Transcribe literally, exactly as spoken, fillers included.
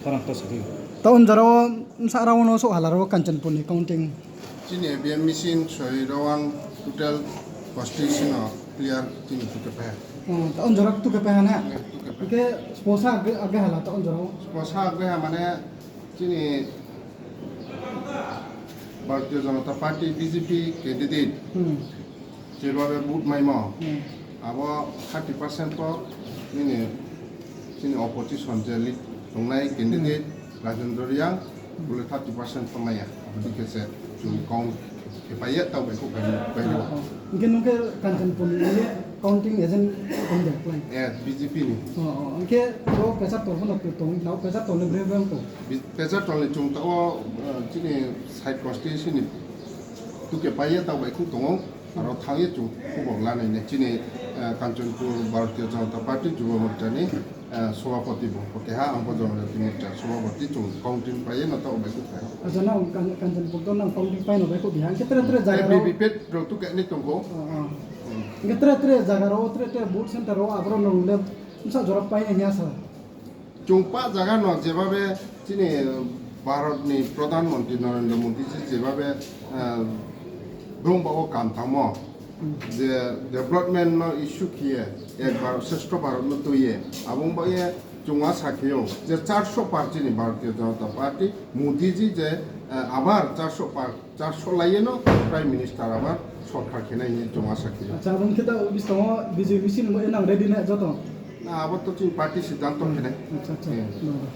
Khorang to sadi. Ta unjara o bsa rao no souh hala rao Kanchanpur ni counting. Chini A B M machine soi rao ang total constituency no clear chini tuke pe. Oh, ta unjara tuke pe ha na? Tuke pe. Ke sposa age, age hala ta unjara o? Sposa age ha mane chini Bharatiya Janata Party, B J P candidate. Hmm. Jeba be vote maimo. Hmm. Abo thirty percent to nini chini opposition je lead tongnai candidate Hmm. Rajendra Reang, Hmm. bole thirty percent to maiya. Abo dei khe se chung count khe pai ye tau bai kho bai bai Oh, oh. Hingke nung khe Kanchanpur ni ye counting agent tong de klai? Eh, B J P ni. Oh, oh. Hingke bo Pecharthal pho no tong, nao Pecharthal ni brem brem tong? Bi-, Pecharthal ni chung tao, eh, chini side constituency ni tuke pai ye tau bai kho tong ou. Aro thanng ye chung khubor lanai nai chini, eh, Kanchanpur Bharatiya Janata Party Jubo Morcha ni, eh, Sobhapoti bo, bo keha ang bo Jonojati Morcha Sobhapoti chung counting pai ye no tao bai kho phai. Acha, nang Kan-, Kanchanpur to nang counting pai no bai kho biha. Hingke tre tre zaga rao V V P A T rao tuke ni tong kho. Oh, oh. Hmm. Hingke tre tre zaga rao, tre tre booth center rao, aboro nung le bsa jora pai nai hing ya sa. Chung pa zaga no jeba be chini Bharat ni Pradhan Mantri Narendra Modi ji jeba be, eh, brong ba wo kam tangmo. Hmm. Je development no issue khe ye, ek Bharat, Shreshtho Bharat no tui ye, abo ong ba ye chung asa khe ou, je charso par chini Bharatiya Janata Party, Modi ji je, eh, abar charso par, charso lai ye no Prime Minister abar sorkar khe nai hing ye chung asa khe ou. Acha, abo khe ta bis tong ou, B J P sin bo enang ready na joto? Na, abo to chini party siddhanto khe nai. Acha, acha. Hmm. No, no.